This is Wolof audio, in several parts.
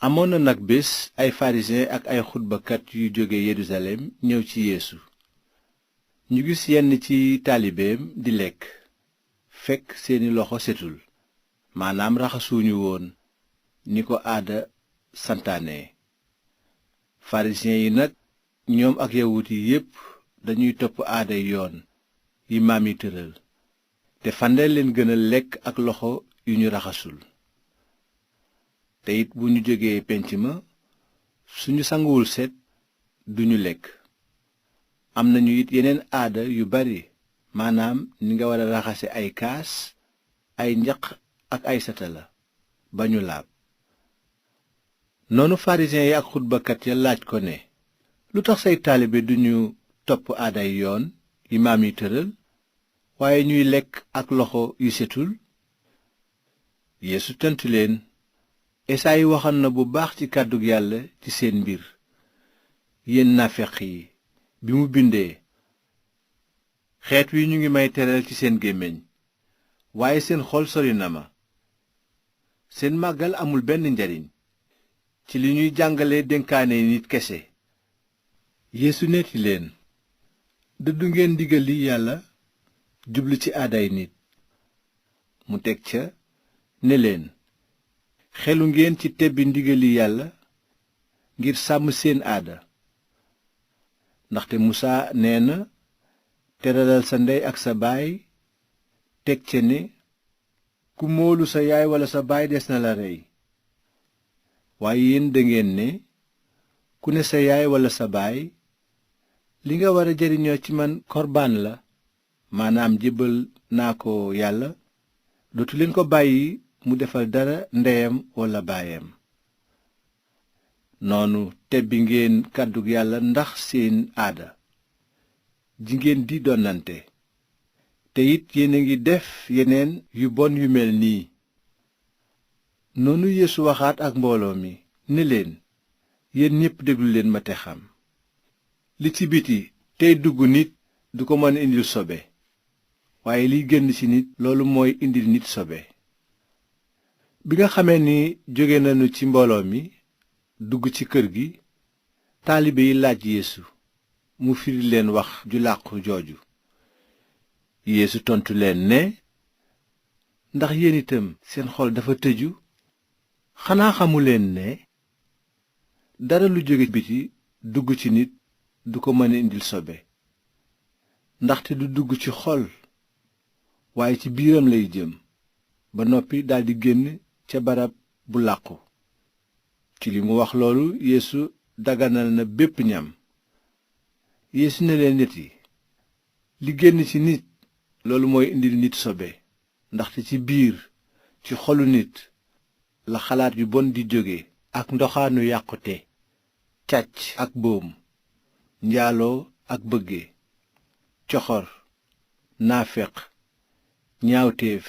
amoon na nag bés ay farisiyen ak ay xutbakat yu jóge Yerusalem ñëw ci Yeesu. ñu gis yenn ci taalibeem di lekk fekk seeni loxo setul maanaam raxasuñu woon ni ko aada santaane. farisiyen yi nag ñoom ak yawut yi yépp dañuy topp aaday yoon yi maam yi tëral te fandeel leen gën a lekk ak loxo yu ñu raxasul. te it bu ñu jógee penc ma suñu sanguwul set duñu lekk. am nañu it yeneen aada yu bari maanaam ni nga war a raxase ay kaas ay njaq ak ay satala ba ñu laab. noonu farisiyen yi ak xutbakat ya laaj ko ne lu tax say taalibe duñu topp aaday yoon yi maam yi tëral waaye ñuy lekk ak loxo yu setul? Yeesu tontu leen, Esaayi waxoon na bu baax ci kàddug Yàlla ci seen mbir yéen naafeq yi bi mu bindee, xeet wi ñu ngi may teral ci seen gémmiñ waaye seen xol sori na ma. seen màggal amul benn njariñ ci li ñuy jàngale dénkaane nit kese. Yeesu neeti leen, dëddu ngeen ndigali Yàlla jublu ci aaday nit. mu teg ca ne leen, xelu ngeen ci tebbi ndigali Yàlla ngir sàmm seen aada. ndaxte Musaa nee na, teralal sa ndey ak sa baay, teg ca ne, ku moolu sa yaay walla sa baay des na la rey. waaye yéen dangeen ne, ku ne sa yaay walla sa baay, li nga war a jariñoo ci man korbaan la, maanaam jébbal naa ko Yàlla, dootu leen ko bàyyi mu defal dara ndeyam walla baayam. noonu tebbi ngeen kàddug Yàlla ndax seen aada ji ngeen di donnante. te it yéen a ngi def yeneen yu bon yu mel nii. noonu Yeesu waxaat ak mbooloo mi ne leen, yéen ñépp déglu leen ma te xam. li ci biti tey dugg nit du ko mën indil sobe, waaye liy génn ci nit loolu mooy indil nit sobe. bi nga xamee ni jóge nañu ci mbooloo mi dugg ci kër gi, taalibe yi laaj Yeesu mu firi leen wax ju làqu jooju. Yeesu tontu leen ne, ndax yéen itam seen xol dafa tëju? xanaa xamuleen ne dara lu jóge biti dugg ci nit du ko mën a indil sobe, ndaxte du dugg ci xol waaye ci biiram lay jëm ba noppi daldi génn ca barab bu làqu. ci li mu wax loolu Yeesu daganal na bépp ñam. Yeesu ne leen nit yi, li génn ci nit loolu mooy indil nit sobe, ndaxte ci biir ci xolu nit la xalaat yu bon di jóge ak ndoxaanu yàqute, càcc ak boom, njaaloo ak bëgge, coxor, naafeq, ñaawteef,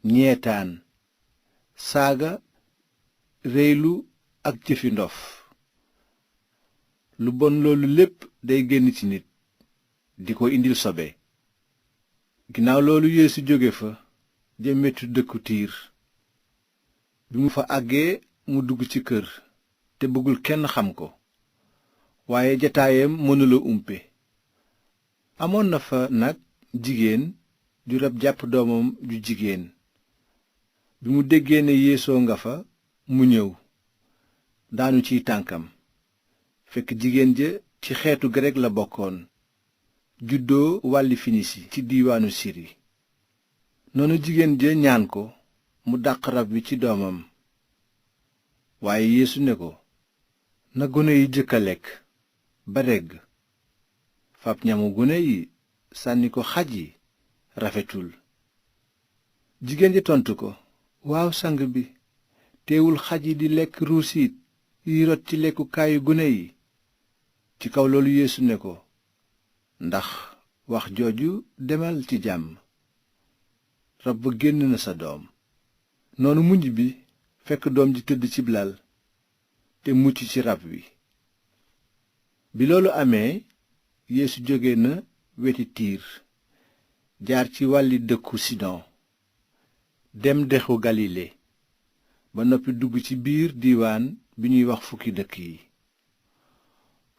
ñeetaan, saaga, réylu ak jëfi ndof. lu bon loolu lépp day génn ci nit di ko indil sobe. ginnaaw loolu Yeesu jóge fa jëm wetu dëkku Tiir. bi mu fa àggee mu dugg ci kër te bëggul kenn xam ko, waaye jataayam mënula umpe. amoon na fa nag jigéen ju rab jàpp doomam ju jigéen. bi mu déggee ne Yeesoo nga fa mu ñëw daanu ciy tànkam, fekk jigéen ja ci xeetu grek la bokkoon, juddoo wàlli finisi ci diiwaanu siri. noonu jigéen ja ñaan ko mu dàq rab wi ci doomam. waaye Yeesu ne ko, na gone yi jëkk a lekk ba regg, fab ñamu gone yi sànni ko xaj yi rafetul. jigéen ja tontu ko, waaw sang bi, teewul xaj yi di lekk ruusiit yi rot ci lekkukaayu gone yi. ci kaw loolu Yeesu ne ko, ndax wax jooju demal ci jàmm, rab ba génn na sa doom. noonu mujj bi fekk doom ji tëdd cib lal te mucc ci rab wi. bi loolu amee Yeesu jóge na weti Tiir, jaar ci wàlli dëkku Sidon, dem dexu Galile. ba noppi dugg ci biir diiwaan bi ñuy wax fukki dëkk yi.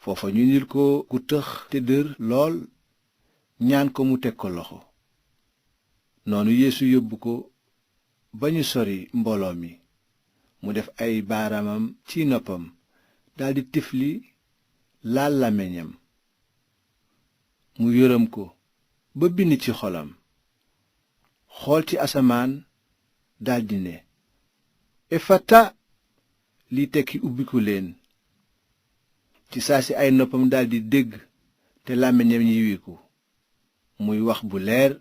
foofa ñu indil ko ku tëx te dër lool, ñaan ko mu teg ko loxo. noonu Yeesu yóbbu ko ba ñu sori mbooloo mi, mu def ay baaraamam ci noppam, daldi tifli laal làmmiñam. mu yërëm ko ba bind ci xolam, xool ci asamaan daldi ne, efata, li tekki ubbiku leen. ci saa si ay noppam daldi dégg te làmmiñam yiwiku, muy wax bu leer.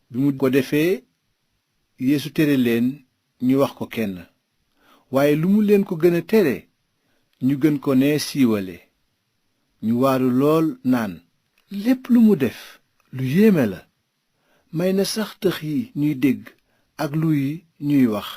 bi mu ko defee, Yeesu tere leen ñu wax ko kenn, waaye lu mu leen ko gën a tere, ñu gën ko ne siiwale. ñu waaru lool naan, lépp lu mu def lu yéeme la, may na sax tëx yi ñuy dégg ak luy ñuy wax.